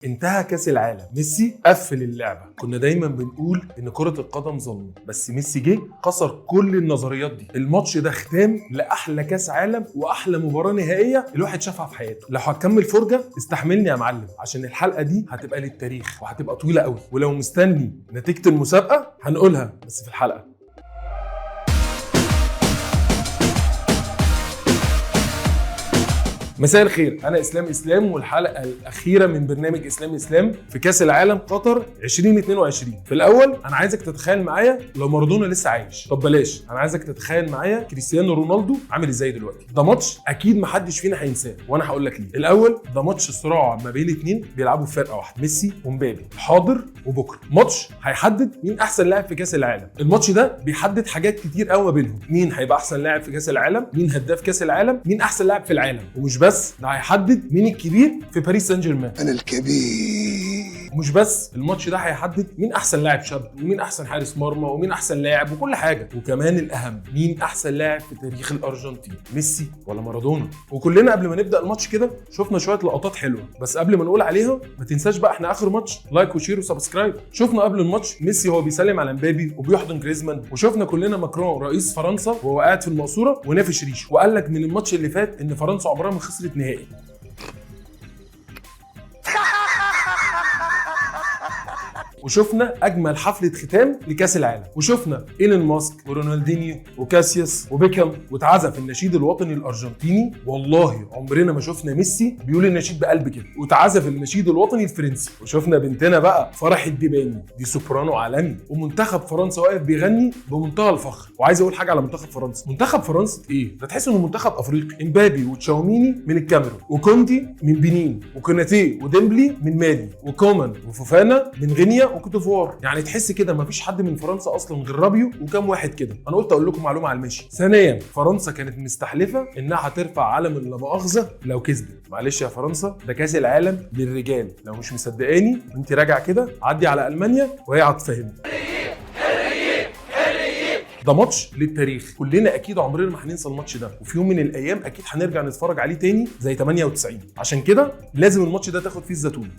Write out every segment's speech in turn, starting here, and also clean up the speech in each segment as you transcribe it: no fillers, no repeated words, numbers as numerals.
انتهى كاس العالم، ميسي قفل اللعبة. كنا دايما بنقول ان كره القدم ظلمه، بس ميسي جه كسر كل النظريات دي. الماتش ده ختام لاحلى كاس عالم واحلى مباراة نهائية الواحد شافها في حياته. لو هتكمل فرجه استحملني يا معلم، عشان الحلقة دي هتبقى للتاريخ وهتبقى طويلة قوي. ولو مستني نتيجة المسابقة هنقولها بس في الحلقة. مساء الخير، انا اسلام اسلام، والحلقة الاخيرة من برنامج اسلام اسلام في كاس العالم قطر 2022. في الاول انا عايزك تتخيل معايا لو مارادونا لسه عايش. طب بلاش، انا عايزك تتخيل معايا كريستيانو رونالدو عامل ازاي دلوقتي. ده ماتش اكيد محدش فينا هينساه، وانا هقول لك ليه. الاول ده ماتش صراع ما بين اتنين بيلعبوا في فرقه واحدة، ميسي ومبابي، حاضر وبكره. ماتش هيحدد مين احسن لاعب في كاس العالم. الماتش ده بيحدد حاجات كتير قوي ما بينهم، مين هيبقى احسن لاعب في كاس العالم، مين هداف كاس العالم، مين احسن لاعب في العالم، ومش بس ده هيحدد مين الكبير في باريس سان جيرمان. انا الكبير. مش بس الماتش ده هيحدد مين احسن لاعب شاب، ومين احسن حارس مرمى، ومين احسن لاعب، وكل حاجة، وكمان الاهم مين احسن لاعب في تاريخ الارجنتين، ميسي ولا مارادونا. وكلنا قبل ما نبدا الماتش كده شفنا شوية لقطات حلوة، بس قبل ما نقول عليها ما تنساش بقى احنا اخر ماتش like و share و subscribe. شفنا قبل الماتش ميسي هو بيسلم على مبابي وبيحضن جريزمان، وشفنا كلنا ماكرون رئيس فرنسا وهو قاعد في المقصورة ونافش ريشه، وقال لك من الماتش اللي فات ان فرنسا عمرها ما خسرت نهائي. وشفنا اجمل حفلة ختام لكاس العالم، وشفنا ايلون ماسك ورونالدينيو وكاسياس وبيكهام، واتعزف النشيد الوطني الارجنتيني. والله عمرنا ما شفنا ميسي بيقول النشيد بقلب كده. واتعزف النشيد الوطني الفرنسي، وشفنا بنتنا بقى فرح الديباني، دي سوبرانو عالمي، ومنتخب فرنسا واقف بيغني بمنتهى الفخر. وعايز اقول حاجة على منتخب فرنسا، منتخب فرنسا ايه ده؟ تحس انه منتخب افريقي. امبابي وتشاوميني من الكاميرون، وكوندي من بنين، وكوناتي وديمبلي من مالي، وكومان وفوفانا من غينيا وكوتوفوار. يعني تحس كده مفيش حد من فرنسا اصلا غير رابيو وكام واحد كده. انا قلت اقول لكم معلومة على الماشي. ثانيا، فرنسا كانت مستحلفه انها هترفع علم اللامؤاخذه لو كسبت. معلش يا فرنسا، ده كاس العالم للرجال. لو مش مصدقاني وانت راجع كده عدي على المانيا وهي هتفهمك. ده ماتش للتاريخ، كلنا اكيد عمرنا ما هننسى الماتش ده، وفي يوم من الايام اكيد هنرجع نتفرج عليه تاني زي 98. عشان كده لازم الماتش ده تاخد فيه الزتونه.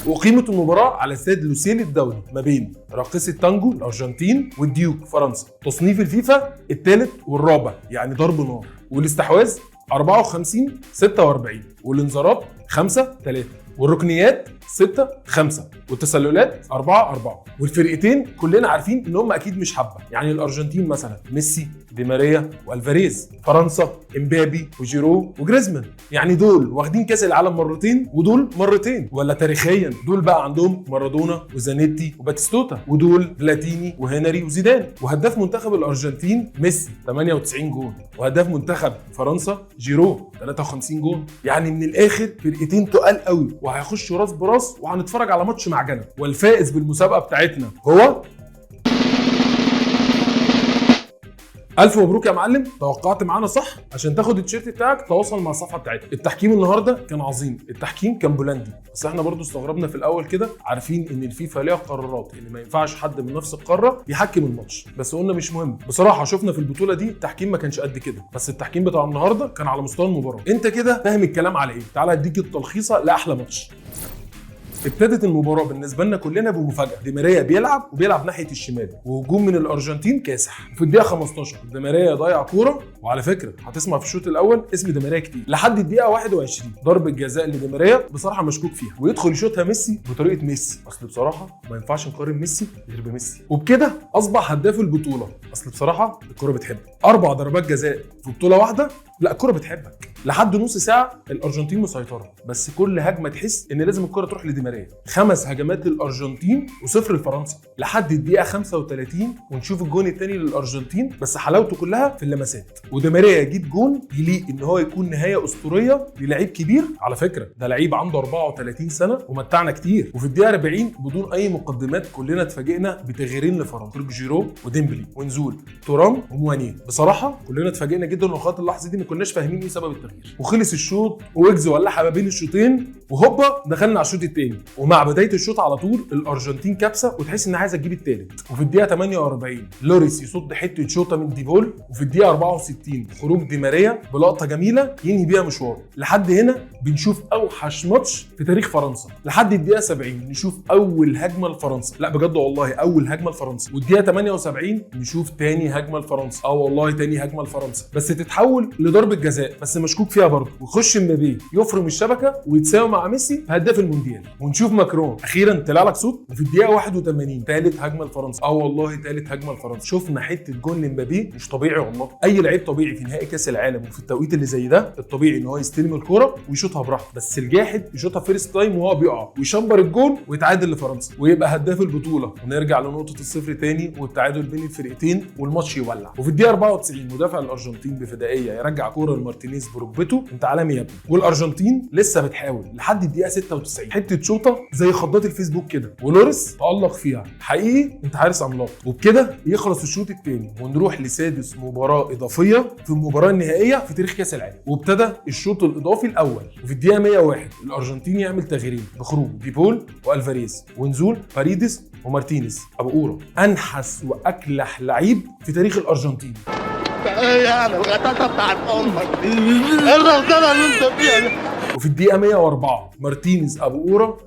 وقيمة المباراة على استاد لوسيل الدولي ما بين راقصة تانجو الأرجنتين والديوك فرنسا. تصنيف الفيفا الثالث والرابع، يعني ضرب نار. والاستحواذ 54-46، والانذارات 5-3، والركنيات 6-5، والتسللات 4-4. والفرقتين كلنا عارفين ان هم اكيد مش حبه، يعني الارجنتين مثلا ميسي، دي ماريا والفاريز، فرنسا امبابي وجيرو وجريزمان، يعني دول واخدين كاس العالم مرتين ودول مرتين. ولا تاريخيا دول بقى عندهم مارادونا وزانيتي وباتيستوتا، ودول بلاتيني وهنري وزيدان. وهداف منتخب الارجنتين ميسي 98 جون، وهداف منتخب فرنسا جيرو 53 جون. يعني من الاخر فرقتين تقال قوي وهيخشوا راس براس، وهنتفرج على ماتش معجنه. والفائز بالمسابقه بتاعتنا هو الف مبروك يا معلم، توقعت معانا صح. عشان تاخد التيشيرت بتاعك تواصل مع الصفحة بتاعتنا. التحكيم النهارده كان عظيم، التحكيم كان بولندي، بس احنا برضو استغربنا في الاول كده، عارفين ان الفيفا ليها قرارات ان ما ينفعش حد من نفس القارة يحكم الماتش، بس قلنا مش مهم. بصراحة شفنا في البطولة دي التحكيم ما كانش قد كده، بس التحكيم بتاع النهارده كان على مستوى المباراة. انت كده فاهم الكلام على ايه؟ تعالى اديك التلخيصه لاحلى ماتش. ابتدت المباراة بالنسبة لنا كلنا بمفاجاه، دي ماريا بيلعب وبيلعب ناحية الشمال، وهجوم من الارجنتين كاسح. وفي الدقيقة 15 دي ماريا ضيع كورة، وعلى فكرة هتسمع في الشوط الاول اسم دي ماريا كتير. لحد الدقيقة 21 ضربه جزاء لدي ماريا بصراحة مشكوك فيها، ويدخل يشوطها ميسي بطريقة ميسي. اصل بصراحة ما ينفعش نقارن ميسي غير بميسي، وبكده اصبح هداف البطولة. اصل بصراحة الكورة بتحبك. 4 ضربات جزاء في بطوله واحدة، لا الكورة بتحبك. لحد نص ساعة الارجنتين مسيطرة، بس كل هجمة تحس ان لازم الكره تروح لدي ماريا. 5 هجمات للارجنتين وصفر لفرنسا لحد الدقيقة 35، ونشوف الجون الثاني للارجنتين، بس حلاوته كلها في اللمسات. ودي ماريا يجيب جون يليق ان هو يكون نهاية اسطورية للعيب كبير. على فكرة ده لعيب عنده 34 سنة ومتعنا كتير. وفي الدقيقة 40 بدون اي مقدمات كلنا اتفاجئنا بتغييرين لفرنسا، خروج جيرو وديمبلي ونزول تورام وموانيه. بصراحة كلنا اتفاجئنا جدا، ولغاية اللحظة دي ما كناش فاهمين ايه سبب التغيير. وخلص الشوط ويجز ولعها ما بين الشوطين، وهوبا دخلنا على الشوط الثاني. ومع بداية الشوط على طول الارجنتين كبسة وتحس انها عايزه تجيب الثالث. وفي الدقيقة 48 لوريس يصد حتة شوطه من ديبول، وفي الدقيقة 64 خروج دي ماريا بلقطة جميلة ينهي بيها مشواره. لحد هنا بنشوف اوحش ماتش في تاريخ فرنسا. لحد الدقيقة 70 نشوف اول هجمة لفرنسا، لا بجد والله اول هجمة لفرنسا. والدقيقة 78 نشوف تاني هجمة لفرنسا، والله تاني هجمة لفرنسا، بس تتحول لضربه جزاء بس مشكوك فيها برضه. ويخش مبابي يفرم الشبكة ويتساوي مع ميسي في هداف المونديال. ونشوف ماكرون اخيرا طلع لك صوت. وفي الدقيقة 81 ثالث هجمة لفرنسا، والله ثالث هجمة لفرنسا. شفنا حتة جون لمبابي مش طبيعي والله. اي لعيب طبيعي في نهائي كاس العالم وفي التوقيت اللي زي ده الطبيعي ان هو يستلم الكورة ويشوطها براحته، بس الجاحد يشوطها first time وهو بيقع ويشمبر الجون ويتعادل لفرنسا ويبقى هداف البطولة. ونرجع لنقطة الصفر تاني والتعادل بين الفرقتين والماتش يولع. وفي الدقيقة 94 مدافع الارجنتين بفدائيه يرجع كورة لمارتينيز بركبته، انت عالمي يا ابني. والارجنتين لسه بتحاول لحد الدقيقة 96 حتة شوطه زي خضات الفيسبوك كده، ولوريس تألق فيها، حقيقي انت حارس عملاق. وبكده يخلص الشوط الثاني ونروح لسادس مباراة اضافية في المباراة النهائية في تاريخ كاس العالم. وابتدى الشوط الاضافي الاول، وفي الدقيقة 101 الارجنتين يعمل تغييرين بخروج ديبول والفاريز ونزول باريديس ومارتينيز. ابو قوره انحس واكلح لعيب في تاريخ الارجنتين. ايه يعني الغطاسه بتاعت امك دي؟ ايه الغلطانه اللي انت فيها دي؟ وفي الدقيقة 104 مارتينيز ابو قوره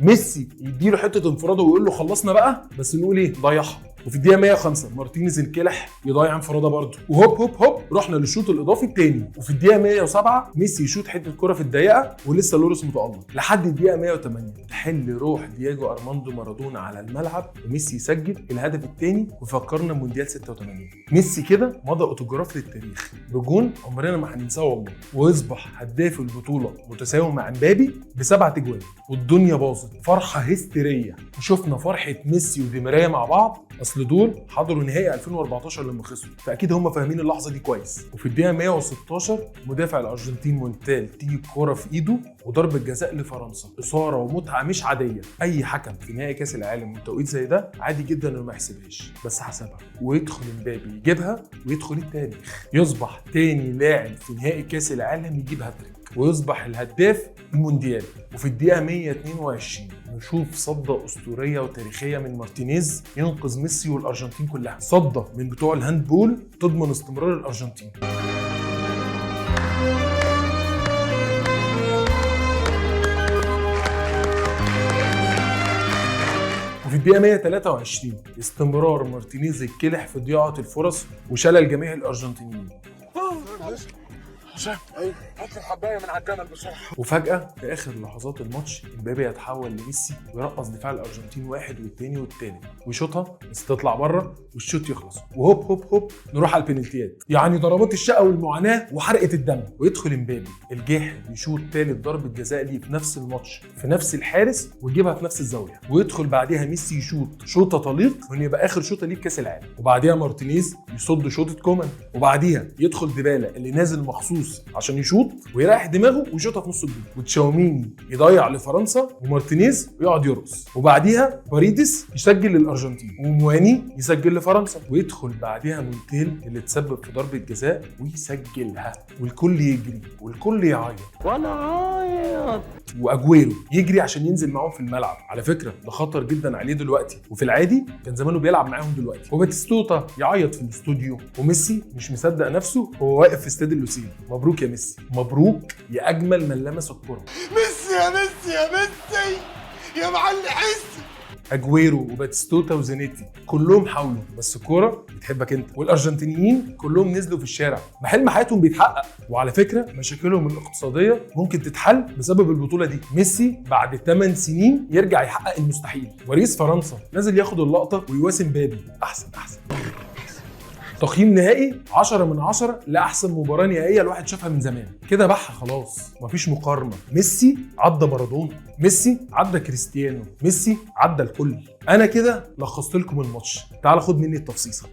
ميسي يديله حتة انفراده ويقول له خلصنا بقى، بس نقول ايه، ضيعها. وفي الدقيقة 105 مارتينيز الكلح يضيع انفراده برضه، وهوب هوب هوب رحنا للشوط الاضافي الثاني. وفي الدقيقة 107 ميسي يشوط حتة كره في الضيقه ولسه لوريس متالق لحد الدقيقة 108 تحل روح دياجو ارماندو مارادونا على الملعب وميسي يسجل الهدف الثاني وفكرنا بمونديال 86. ميسي كده مضى اوتوجراف للتاريخ بجون عمرنا ما هننساه والله، ويصبح هداف البطولة متساوي مع مبابي ب7 اجوان. والدنيا باظت فرحه هستيريه، وشفنا فرحه ميسي ودي ماريا مع بعض، اصل دول حضروا نهائي 2014 لما خسروا، فاكيد هم فاهمين اللحظة دي كويس. وفي الدقيقة 116 مدافع الارجنتين مونتال تيجي الكورة في ايده وضربه جزاء لفرنسا، اثاره ومتعه مش عادية. اي حكم في نهائي كاس العالم وتوقيت زي ده عادي جدا انه ما يحسبهاش، بس حسبها ويدخل مبابي يجيبها ويدخل التاريخ، يصبح تاني لاعب في نهائي كاس العالم يجيب هاتريك ويصبح الهداف المونديال. وفي الدقيقة 122 نشوف صدة أسطورية وتاريخية من مارتينيز ينقذ ميسي والأرجنتين كلها، صدة من بتوع ال handball تضمن استمرار الأرجنتين. وفي الدقيقة 123 استمرار مارتينيز الكلح في ضياعة الفرص وشلل جميع الأرجنتينيين. هات الحبايه من على الجمل بسرعة. وفجأة في آخر لحظات الماتش امبابي يتحول لميسي ويرقص دفاع الأرجنتين واحد والتاني والتالت ويشوطها بس تطلع بره والشوط يخلص، وهوب هوب هوب نروح على البنالتيات، يعني ضربات الشقة والمعاناة وحرقة الدم. ويدخل امبابي الجاحد يشوط تالت ضربة جزاء ليه في نفس الماتش في نفس الحارس ويجيبها في نفس الزاوية، ويدخل بعديها ميسي يشوط شوطة طليق وإن يبقى آخر شوطة ليه في كأس العالم، وبعديها مارتينيز يصد شوطة كومان، وبعديها يدخل ديبالا اللي نازل مخصوص عشان يشوط ويريح دماغه ويشوطها في نص الجول، وتشاوميني يضيع لفرنسا ومارتينيز ويقعد يرقص، وبعديها باريديس يسجل للارجنتين ومواني يسجل لفرنسا، ويدخل بعديها مونتيل اللي تسبب في ضربه جزاء ويسجلها، والكل يجري والكل يعيط وانا عايط، واجويرو يجري عشان ينزل معاهم في الملعب. على فكرة ده خطر جدا عليه دلوقتي، وفي العادي كان زمانه بيلعب معاهم دلوقتي. وباتيستوتا يعيط في الاستوديو، وميسي مش مصدق نفسه وهو واقف في استاد اللوسيل. مبروك يا ميسي، مبروك يا اجمل من لمس الكره. ميسي يا ميسي يا ميسي يا معلم حسي. اجويرو وباتيستوتا وزينيتي كلهم حاولوا، بس الكورة بتحبك انت. والارجنتينيين كلهم نزلوا في الشارع، ما حلم حياتهم بيتحقق. وعلى فكرة مشاكلهم الاقتصادية ممكن تتحل بسبب البطولة دي. ميسي بعد 8 سنين يرجع يحقق المستحيل. ورئيس فرنسا نازل ياخد اللقطة ويواسي مبابي. احسن احسن. تقييم نهائي 10 من 10 لاحسن مباراة نهائية الواحد شافها من زمان. كده بح خلاص، مفيش مقارنة. ميسي عدى مارادونا، ميسي عدى كريستيانو، ميسي عدى الكل. انا كده لخصت لكم الماتش، تعال خد مني التفصيصه.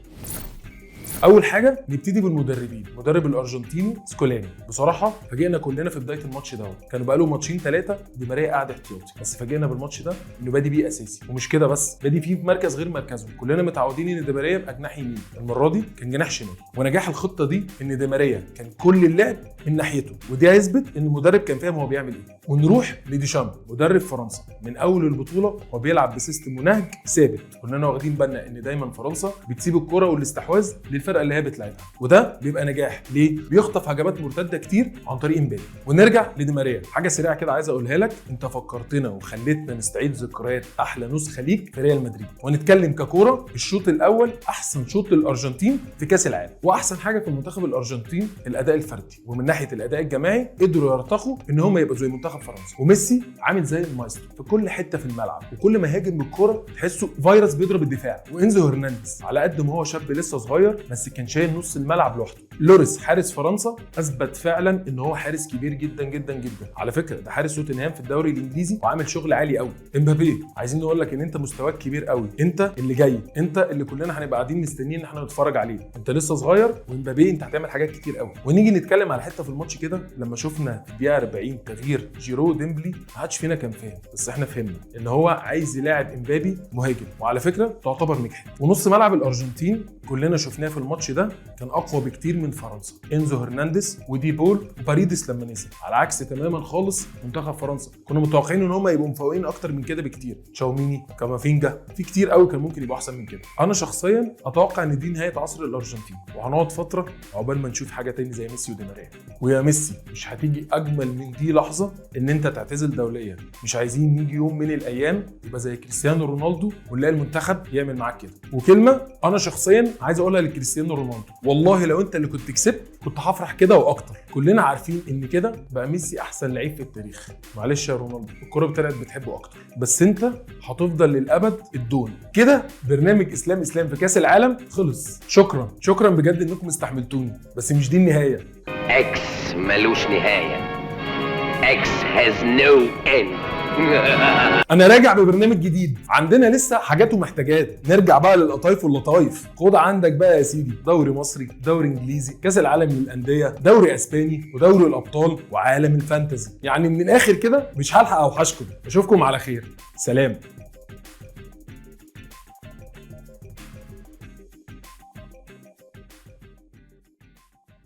اول حاجة نبتدي بالمدربين. مدرب الارجنتيني سكولاني، بصراحة فاجئنا كلنا في بداية الماتش دوت، كانوا بقاله ماتشين 3 دي ماريا قاعد احتياطي، بس فاجئنا بالماتش ده انه بادي بيه اساسي، ومش كده بس، بادي فيه في مركز غير مركزه. كلنا متعودين ان دي ماريا يبقى جناح يمين، المرة دي كان جناح شمال. ونجاح الخطة دي ان دي ماريا كان كل اللعب من ناحيته، ودي هيثبت ان المدرب كان فاهم هو بيعمل ايه. ونروح لديشامب مدرب فرنسا، من اول البطولة هو بيلعب ب system ونهج ثابت. كلنا واخدين بالنا ان دايما فرنسا بتسيب الكره والاستحواذ للفرقة اللي هي بتلعبها، وده بيبقى نجاح ليه؟ بيخطف هجمات مرتدة كتير عن طريق امبابي. ونرجع لدي ماريا، حاجة سريعة كده عايز اقولها لك، انت فكرتنا وخليتنا نستعيد ذكريات احلى نسخه ليك في ريال مدريد. ونتكلم ككوره، الشوط الاول احسن شوط للارجنتين في كاس العالم، واحسن حاجة في منتخب الارجنتين الاداء الفردي، ومن ناحية الاداء الجماعي قدروا يرتقوا ان هم يبقوا زي منتخب فرنسا. وميسي عامل زي المايسترو في كل حتة في الملعب، وكل ما هاجم بالكرة تحسه فيروس بيضرب الدفاع. وانزو هرنانديز على قد ما هو شاب لسه صغير بس كان شايل نص الملعب لوحده. لوريس حارس فرنسا اثبت فعلا ان هو حارس كبير جدا جدا جدا، على فكرة ده حارس توتنهام في الدوري الانجليزي وعامل شغل عالي قوي. امبابي عايزين نقول لك ان انت مستواك كبير قوي، انت اللي جاي، انت اللي كلنا هنبقى قاعدين مستنيين ان احنا نتفرج عليه، انت لسه صغير وامبابي انت هتعمل حاجات كتير قوي. ونيجي نتكلم على حتة في الماتش كده، لما شفنا في الدقيقة 40 تغيير جيرو ديمبلي ما حدش فينا كان فاهم، بس احنا فهمنا ان هو عايز يلاعب امبابي مهاجم، وعلى فكرة تعتبر نجحت. ونص ملعب الارجنتين كلنا شفناه في الماتش ده كان اقوى بكتير من فرنسا، انزو هرنانديز ودي بول وباريديس لما نزل، على عكس تماما خالص منتخب فرنسا. كنا متوقعين ان هم يبقوا مفوقين اكتر من كده بكتير، تشاوميني، كامافينجا، في كتير قوي كان ممكن يبقوا احسن من كده. انا شخصيا اتوقع ان دي نهاية عصر الارجنتين، وهنقعد فترة عقبال ما نشوف حاجة تاني زي ميسي ودي ماريا. ويا ميسي مش هتيجي اجمل من دي لحظة ان انت تعتزل دوليا، مش عايزين يجي يوم من الايام يبقى زي كريستيانو رونالدو ونلاقي المنتخب يعمل معاك كده. وكلمه انا شخصيا عايز اقولها لكريستيانو رونالدو، والله لو انت اللي كنت كسبت كنت هفرح كده واكتر. كلنا عارفين ان كده بقى ميسي احسن لعيب في التاريخ، معلش يا رونالدو الكورة طلعت بتحبه اكتر، بس انت هتفضل للابد الدون. كده برنامج اسلام اسلام في كاس العالم خلص. شكرا شكرا بجد انكم استحملتوني، بس مش دي النهاية. X ملوش نهاية. X has no end. انا راجع ببرنامج جديد، عندنا لسه حاجات ومحتاجات. نرجع بقى للقطايف واللطايف. خد عندك بقى يا سيدي، دوري مصري، دوري انجليزي، كاس العالم للاندية، دوري اسباني، ودوري الابطال، وعالم ال fantasy. يعني من الاخر كده مش هلحق اوحشكم. اشوفكم على خير، سلام.